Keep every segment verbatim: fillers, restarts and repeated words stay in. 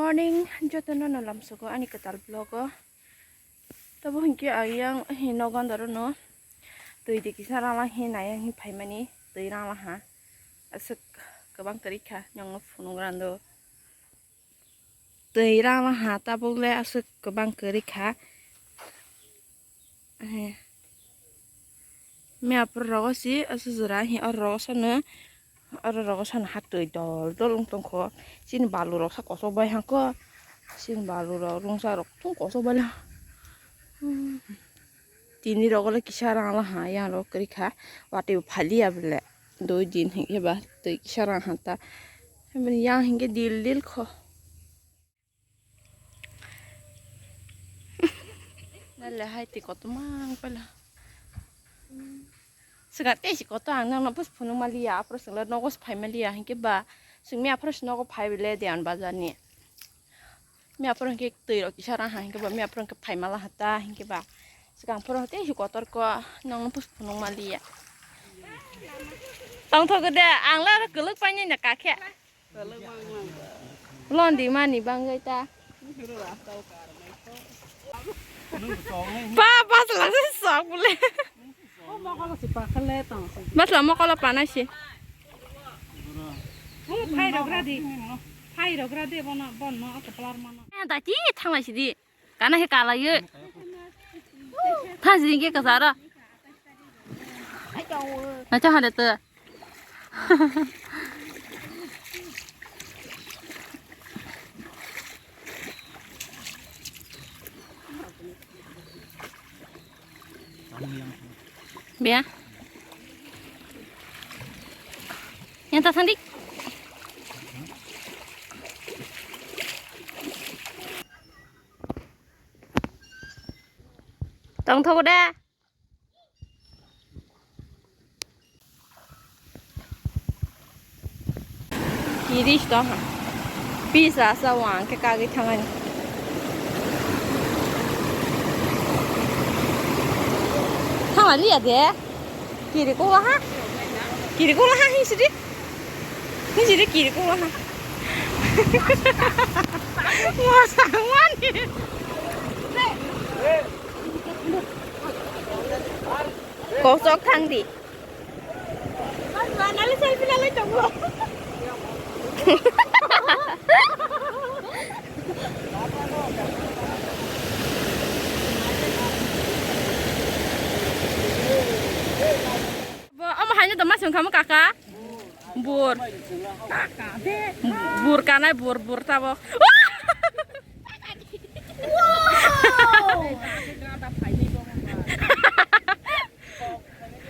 Morning, jotono no lamsogo ani kwtal vlog o. Tabo hinkhe ang yang hi nogo andaro no twi di kisa rangla hi nai ang hi phaimani twi rangla ha. Aswk kwbang kwrwi kha nyong no phunuk rando. Twi rangla ha tabuk le aswk kwbang kwrwi kha. He. Mia pura rogo si aswk jora hi oro rogo sano, oro rogo sano ha twi dol dol wng tongkho. Chini balu rok sa kosok bai hangkho. Chini balu rok rungsa rok tung kosok bai la. Tini rogo le kisa rang la ha yang rok kwrwi kha. Watwi bo phaliya bele. Dui din hinkhe ba twi kisa rang ha ta. Yang hinkhe dil dil kho. Nale hai twi kotor mang pala. Swkang tei si kotor ang nang no bus phunuk maliya, aphuru swngla nogo phai maliya, hinkhe ba swngmi aphuru si nogo phai bele Dewan Bazar ni. Mi aphuru hinkhe twi rok kisa rang ha, hinkhe ba mi aphuru hinkhe phai mala hata, hinkhe ba swkang phuru tei si kotor ko nang no bus phunuk maliya. Tongthok de, ang la kwlwk painai na kakhe. Londi mani bangwi ta. Pa, pa, sala se sok bole. Masla mokolo panai si. Phai rok radi. Phai rok radi bono, bono, ako pelar mano. Eh, dati thanglai sidi. Kana he kala ye. Tha sidi ke kasara. Nacha hande to. Bia. Yang tak sandik. Tong tho da. Kiri sto ha. Pisa sa wang ke kagi thangan. Thangan liya de. Kiri ko ha. Kiri ko ha hi sidi. Ni jiri kiri ko ha. Mo sangwan. Kosok thang di. Nali selfie lalai tongo. Bo, omo haino doma song kamo kaka. Bur. Bur kanai bur bur tabo.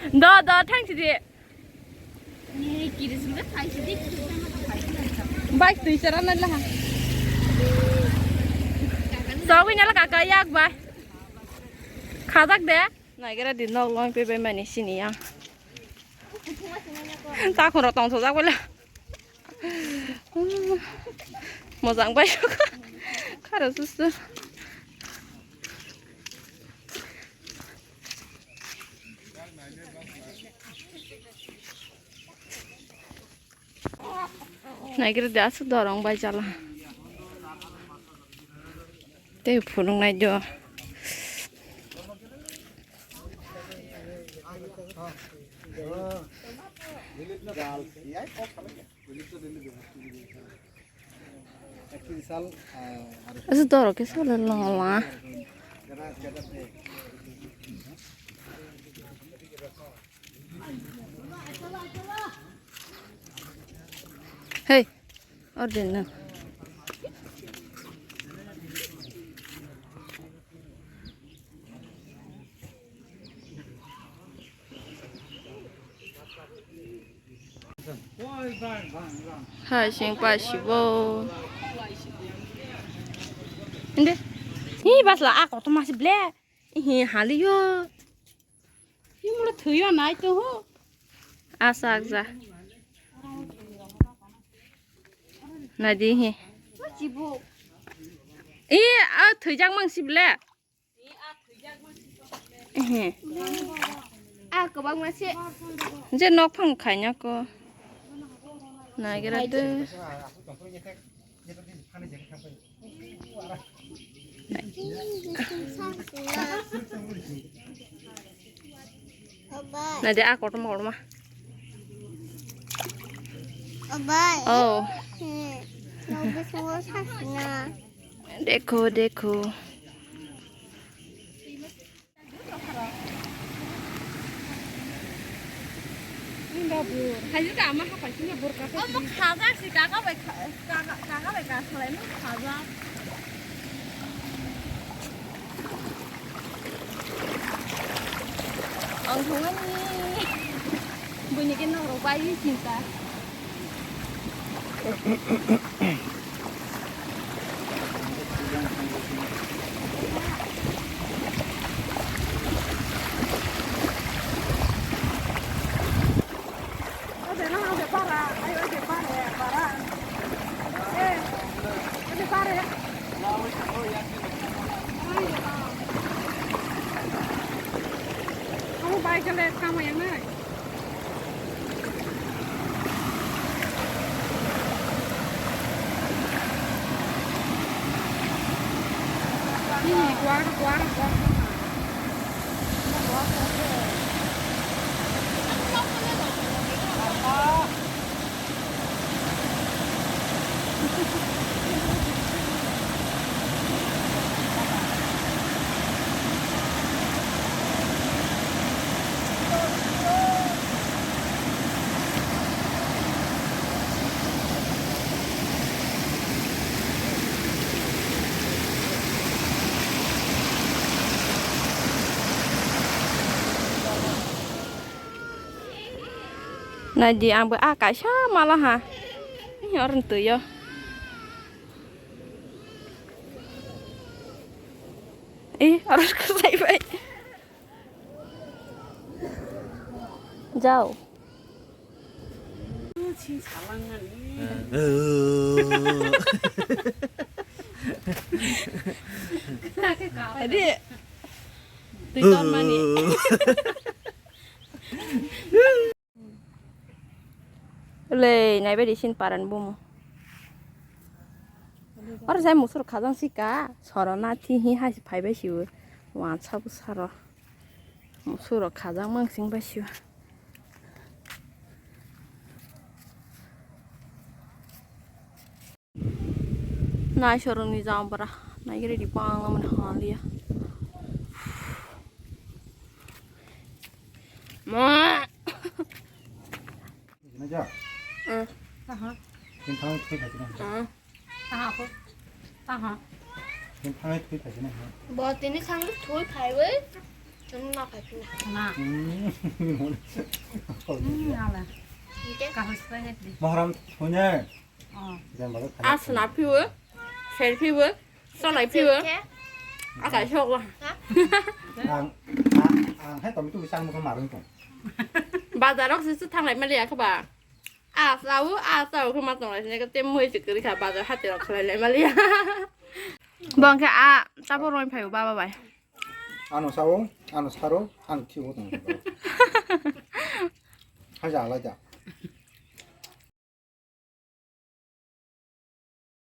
Do do thang sidi. Bai twi chara na laha. Sogwi na la kaka yak bai. Khajak de. Naigra di nok loi pe bai mani sini yang. Ta khoro tong thojak bole. Mojang bai. Khara susu. Naigra di aswk dorong bai jala. Tei phunuk nai do. Aswk dorok khe sole longla. Hey, ordinary. Hai sing pa sibo. Inde. Hi basla a koto masi ble. Hi haliyo. Hi mula thuyo nai to ho. Asa akja. Nadi hi. Chibo. I a thwijak mang sible. Ehe. A kwbangma se. Je nok phang khaina ko. Nagira de. Nai de, a kotorma kotorma. Oh. Dekho, dekho. Omo khajak si kaka bai kha-, kaka, kaka bai kha salai no khajak. Ang thangmani buini ke norok bai chinta. Amo bai kele kama yang nai. Nai di, ang bo a kaisa mala ha. Ih, oro twi o. Ih, oro kwsai bai. Jao. Adi. Twi ton mani. Lei, naibe di sin paran bumu. Oro jai musur khajang sika, soro na thi hi hai phai bai siu. Wansa bu saro. Musur khajang mang sing bai siu. Nai sorong ni jambra, nai gre di pang lamani haliya. Ma. Sini aja. Eh. Aha. Sini tangan itu kasih kan. Ah. Taha po. Taha. Sini tangan itu kasih kan. Bo tini khang thui phai bai. Tini na phai phai. Na. Hmm. Hmm, ala. Ite. Kahos bai ni. Mohram punya. Oh. Jangan baru. As na phiu, selfie bo, solai phiu. Asa sok la. Ang, ang, ang hai tomitu bisang mo marung tong. Bazar rok sisu thanglai mali ya kaba. Asau, asau khe ma tonglai sini khe tei mui se kwrwi kha bazar hati rok khlai lai maliya. Bo hwnkhe a tabuk roi phai o baba bai. Ano sao, ano saro, ang thibo tong. Haja alaja.